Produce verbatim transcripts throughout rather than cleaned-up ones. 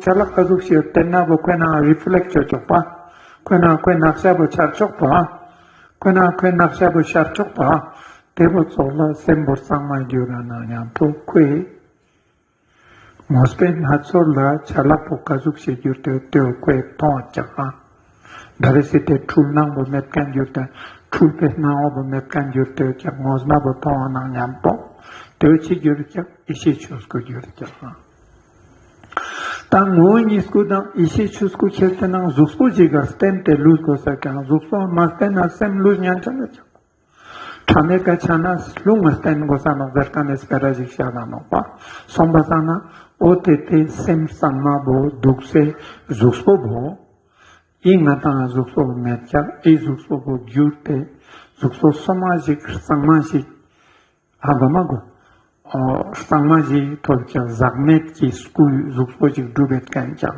ཆ་ལག་ག་ཟུག་ཞིག་ཡོད་དེ་ན་བོ་ཁོ་ན་རི་ཕི་ལེག་ཊ་ཅོ་ཆོག་པ། ཁོ་ན་ཁོའི་ནག་ཤ་བོ་ཤར་ཆོག་པ། ཁོ་ན་ཁོའི་ནག་ཤ་བོ་ཤར་ཆོག་པ། དེ་བོ་ཙོགས་ལ་སེམས་པོ་གཙང་མ་གྱུར་ར་ན་མཉམ་པོ་ཁོའི་ངོས་པོའི་སྣ་ཚོགས་ལ་ཆ་ལག་པོ་ག་ཟུག་ཞིག་གྱུར་ཏེ་ཡོད་དེ་བོ་ཁོའི་མཐོང་བ་ཀྱག་ཨ། ད་རེ་སི་ཏེ་འཁྲུལ་སྣང་བོ་མེད་མཁན་གྱུར་ཏེ་འཁྲུལ་པའི་སྣང་བ་བོ་མེད་མཁན་གྱུར་ཏེ་ཡོད་ཀྱག་ངོས་མ་བོ་མཐོང་བ་ན་མཉམ་པོ་དེ་བོ་ཅི་གྱུར་ཀྱག་ཡེ་ཤེས་ཆོས་སྐུ་གྱུར་ཀྱག་ཨ། ད་ངོ་བོ་ཉིད་སྐུ་དང་ཡེ་ཤེས་ཆོས་སྐུ་ཁྱེར་ཏེ་ན་གཟུགས་པོ་ཞིག་ག་བརྟེན་ཏེ་ལུས་དགོས་ས་ཀྱག་གཟུགས་པོ་མ་བརྟེན་ན་སེམས་ལུས་ཉན་ཆ་མེད་ཀྱག་ཕྲ་མའི་ཀ་ཆ་ན་རླུང་ང་བརྟེན་དགོས་ས་ནོག་ཟེར་མཁན་ནི་སྤེ་ར་ཞིག་བཤད་ད་ནོག་པ། སོང་པ་སང་ན་འོ་དེ་དེ་སེམས་གཙང་མ་བོ་འདུག་སེ་གཟུགས་པོ་བོ་ཨི་ང་དང་གཟུགས་པོ་མེད་ཀྱག་ཨི་གཟུགས་པོ་བོ་གྱུར་ཏེ་གཟུགས་པོ་སོ་མ་ཞིག་གཙང་མ་ཞིག་ཧ་གོ་མ་གོ། ཨོ་གཙང་མ་ཞིག་ཐོབ་ཀྱག་ཟག་མེད་ཀྱི་སྐུ་གཟུགས་པོ་ཞིག་གྲུབ་ཡོད་མཁན་ཀྱག་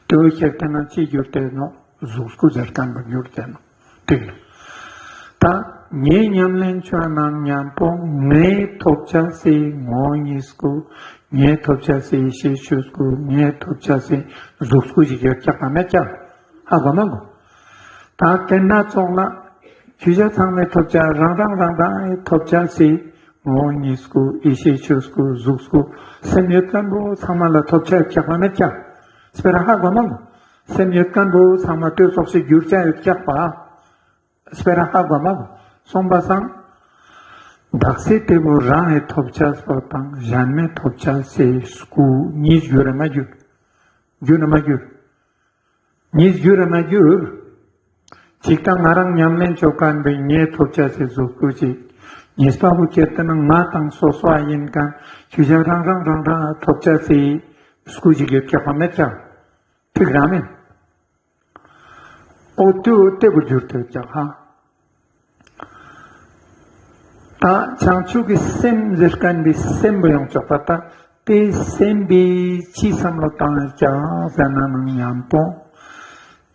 དེ་བོ་ཁྱེར་ཏེ་ན་ཅི་གྱུར་ཏེ་ནོག་གཟུགས་སྐུ་ཟེར་མཁན་བོ་གྱུར་ཏེ་ནོག་དེ་ད་ངའི་ཉམས་ལེན་ཆོ་ནང་མཉམ་པོ་ངའི་ཐོབ་ཆ་སི་ངོ་བོ་ཉིད་སྐུ། ངའི་ཐོབ་ཆ་སི་ཡེ་ཤེས་ཆོས་སྐུ། ངའི་ཐོབ་ཆ་སི་གཟུགས་སྐུ་ཞིག་ཡོད་ཀྱག་ག་མེད་ཀྱག་ཧ་གོ་མ་གོ། ད་དེ་ན་ཙོགས་ལ་ཁྱོ་ཞ་ཚང་མའི་ཐོབ་ཆ་རང་རང་རང་རང་ཐོབ་ཆ་སི་ངོ་བོ་ཉིད་སྐུ། ཡེ་ཤེས་ཆོས་སྐུ། གཟུགས་སྐུ། སེམས་ཡོད་མཁན་བོ་ཚང་མ་ལ་ཐོབ་ཆ་ཡོད་ཀྱག་ག་མེད་ཀྱག་སྤེ་ར་ཧ་གོ་མ་གོ། སེམས་ཡོད་མཁན་བོ་ཚང་མ་ལྟོས་ཙོགས་ཤིག་གྱུར་ཆ་ཡོད་ཀྱག་པ། སྤེ་ར་ཧ་གོ་མ་གོ། སོང་པ་སང་དག་སེ་དེ་བོ་རང་ངི་ཐོབ་ཆ་སི་བོ་དང་གཞན་མའི་ཐོབ་ཆ་སི་སྐུ་གཉིས་གྱུར་ར་མ་གྱུར། གྱུར་ར་མ་གྱུར། གཉིས་གྱུར་ར་མ་གྱུར། ཅིག་ད་ང་རང་ཉམས་ལེན་ཆོ་མཁན་བོའི་ངའི་ཐོབ་ཆ་སི་གཟུགས་སྐུ་ཅིག་གཉིས་པ་བོ་ཁྱེར་ཏེ་ན་ང་དང་སོ་སོ་ཨ་ཡིན་མཁན་ཁྱོ་ཞ་རང་རང་རང་རང་ཐོབ་ཆ་སི་སྐུ་ཅིག་ཡོད་ཀྱག་པ་མེད་ཀྱག་ཐིག་རང་མིན། འོ་དེ་བོ་དེ་བོ་གྱུར་ཏེ་ཡོད་ཀྱག་ཧ། ད་བྱང་ཆུབ་ཀྱི་སེམས་ཟེར་མཁན་བོའི་སེམས་པོ་ཡོང་ཆོག་པ། ད་དེ་སེམས་པོའི་ཅི་བསམ་བློ་བཏང་ཡོད་ཀྱག་ཟེར་ན་ནང་མཉམ་པོ།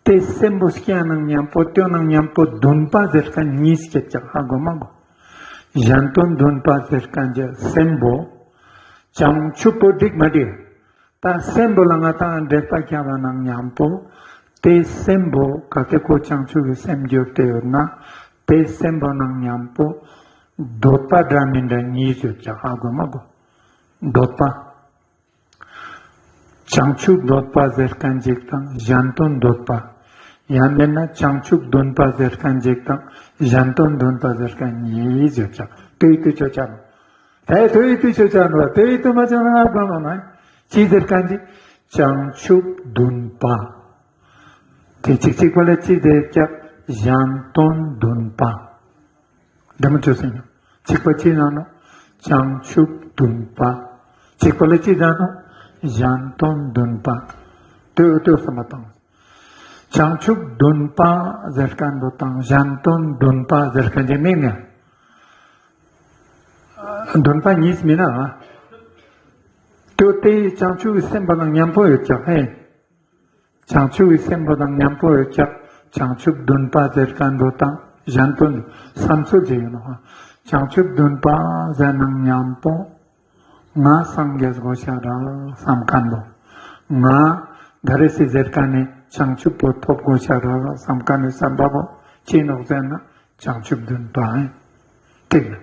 དེ་སེམས་པོ་སྐྱེ་ནང་མཉམ་པོ་དེ་ནང་མཉམ་པོ་འདུན་པ་ཟེར་མཁན་གཉིས་སྐྱེ་ཀྱག་ཧ་གོ་མ་གོ། གཞན་དོན་འདུན་པ་ཟེར་མཁན་གྱི་སེམས་པོ་བྱང་ཆུབ་པོ་འགྲིག་མ་འགྲིག་ད་སེམས་པོ་ལ་ང་དང་འགྲེལ་པ་རྒྱབ་པ་ནང་མཉམ་པོ། དེ་སེམས་པོ་ག་དེ་ཁོ་བྱང་ཆུབ་ཀྱི་སེམས་གྱུར་ཏེ་ཡོད་ན། དེ་སེམས་པོ་ནང་མཉམ་པོ་འདོད་པ་འདྲ་མིན་འདྲ་གཉིས་ཡོད་ཀྱག་ཧ་གོ་མ་གོ། འདོད་པ། བྱང་ཆུབ་འདོད་པ་ཟེར་མཁན་ཅིག་དང་གཞན་དོན་འདོད་པ། ཡང་མིན་ན་བྱང་ཆུབ་འདུན་པ་ཟེར་མཁན་ཅིག་དང་གཞན་དོན་འདུན་པ་ཟེར་མཁན་གཉིས་ཡོད་ཀྱག་དེ་ཡི་དུས་ཆོ་ཆ་ནོག་དེ་ཡི་དུས་ཆོ་ཆ་ནོག་དེ་ཡི་དུས་མ་ཆ་ན་ང་དགོས་མ་ནོག་ཅི་ཟེར་མཁན་ཅིག་བྱང་ཆུབ་འདུན་པ། དེ་ཅིག་ཅིག་པ་ལ་ཅི་ཟེར་ཀྱག་གཞན་དོན་འདུན་པ། དེ་མ་ཆོས་སེང་ན། ཅིག་པ་ཅི་ན་ནོག་བྱང་ཆུབ་འདུན་པ། ཅིག་པ་ལ་ཅི་ཟེར་ནོག་གཞན་དོན་འདུན་པ། ལྟོས་ལྟོས་བསམ་པ་བཏང་། བྱང་ཆུབ་འདུན་པ་ཟེར་མཁན་བོ་དང་གཞན་དོན་འདུན་པ་ཟེར་མཁན་གྱི་མིང་ནི། འདུན་པ་གཉིས་མིན་ན། ལྟོས་དེ་བྱང་ཆུབ་ཀྱི་སེམས་པོ་ནང་མཉམ་པོ་ཡོད་ཀྱག་ཧེ། བྱང་ཆུབ་ཀྱི་སེམས་པོ་དང་མཉམ་པོ་ཡོད་ཀྱག་བྱང་ཆུབ་འདུན་པ་ཟེར་མཁན་བོ་དང་གཞན་དོན་བསམ་ཚུལ་ཅིག་ཡོད་ནོག་བྱང་ཆུབ་འདུན་པ་ཟེར་ནང་མཉམ་པོ། ང་སངས་རྒྱས་དགོས་ཤ་རག་བསམ་མཁན་བོ། ང་ད་རེ་སི་ཟེར་མཁན་ནི་བྱང་ཆུབ་པོ་ཐོབ་དགོས་ཤ་རག་བསམ་མཁན་ནི་བསམ་པ་བོ་ཅི་ནོག་ཟེར་ན། བྱང་ཆུབ་འདུན་པ་ཨིན། ཏིག་ལ།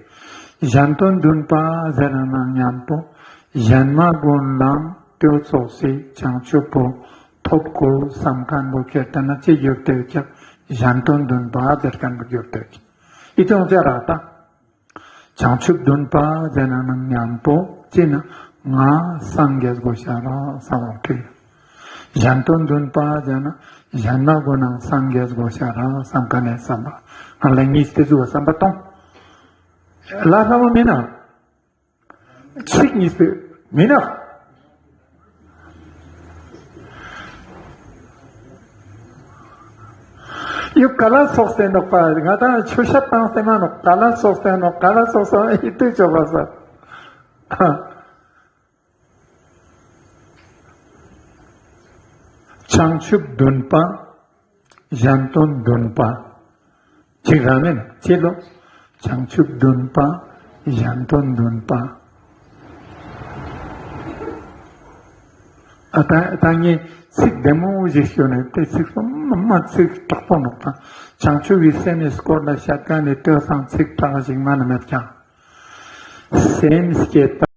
གཞན་དོན་འདུན་པ་ཟེར་ན་མཉམ་པོ། གཞན་མ་གུན་ལའང་ལྟོས་ཙོགས་སི་བྱང་ཆུབ་པོ་ཐོབ་དགོས་བསམ་མཁན་བོ་ཁྱེར་ཏེ་ན་ཅི་གྱུར་ཏེ་ཡོད་ཀྱག་གཞན་དོན་འདུན་པ་ཟེར་མཁན་བོ་གྱུར་ཏེ་ཡོད་ཀྱག་ཨི་ཏོང་ཅ་རག་ད། བྱང་ཆུབ་འདུན་པ་ཟེར་ན་མཉམ་པོ་ཅི་ན་ང་སངས་རྒྱས་དགོས་ཤ་རག་བསམ་བློ་ཁྲིད། གཞན་དོན་འདུན་པ་ཟེར་ན་གཞན་མ་གུན་ནང་སངས་རྒྱས་དགོས་ཤ་རག་བསམ་མཁན་ནི་བསམ་པ། ང་ལ་གཉིས་ཏེ་ཟུག་བསམ་པ་གཏོང་། ལ་ལ་མོ་མིན་ན། ཚིག་གཉིས་པོ་མིན་ན། ཡུ་ག་ལ་སོགས་ཏེ་ནོག་པ། ང་དང་ཆོས་བཤད་བཏང་སྟེ་མ་ནོག་ག་ལ་སོགས་ཏེ་ནོག་ག་ལ་སོགས་ཏེ་ཡི་དུས་ཆོག་པ་ས། བྱང་ཆུབ་འདུན་པ། གཞན་དོན་འདུན་པ། ཅིག་རང་མེད་ན་ཅི་ལོ། བྱང་ཆུབ་འདུན་པ། གཞན་དོན་འདུན་པ། ཨ་ད་ད་ངས་ཚིག་བདེ་མོ་ཞིག་ཞུས་ནས་དེ་ཚིག་སོ་མ་མ་ཚིག་དྲག་པོ་ནོག་ད། བྱང་ཆུབ་ཀྱི་སེམས་ནི་བསྐོར་ལ་བཤད་མཁན་ནི་དེ་སང་ཚིག་དྲག་ཞིག་མ་ནི་མེད་ཀྱང་། སེམས་བསྐྱེད་པ།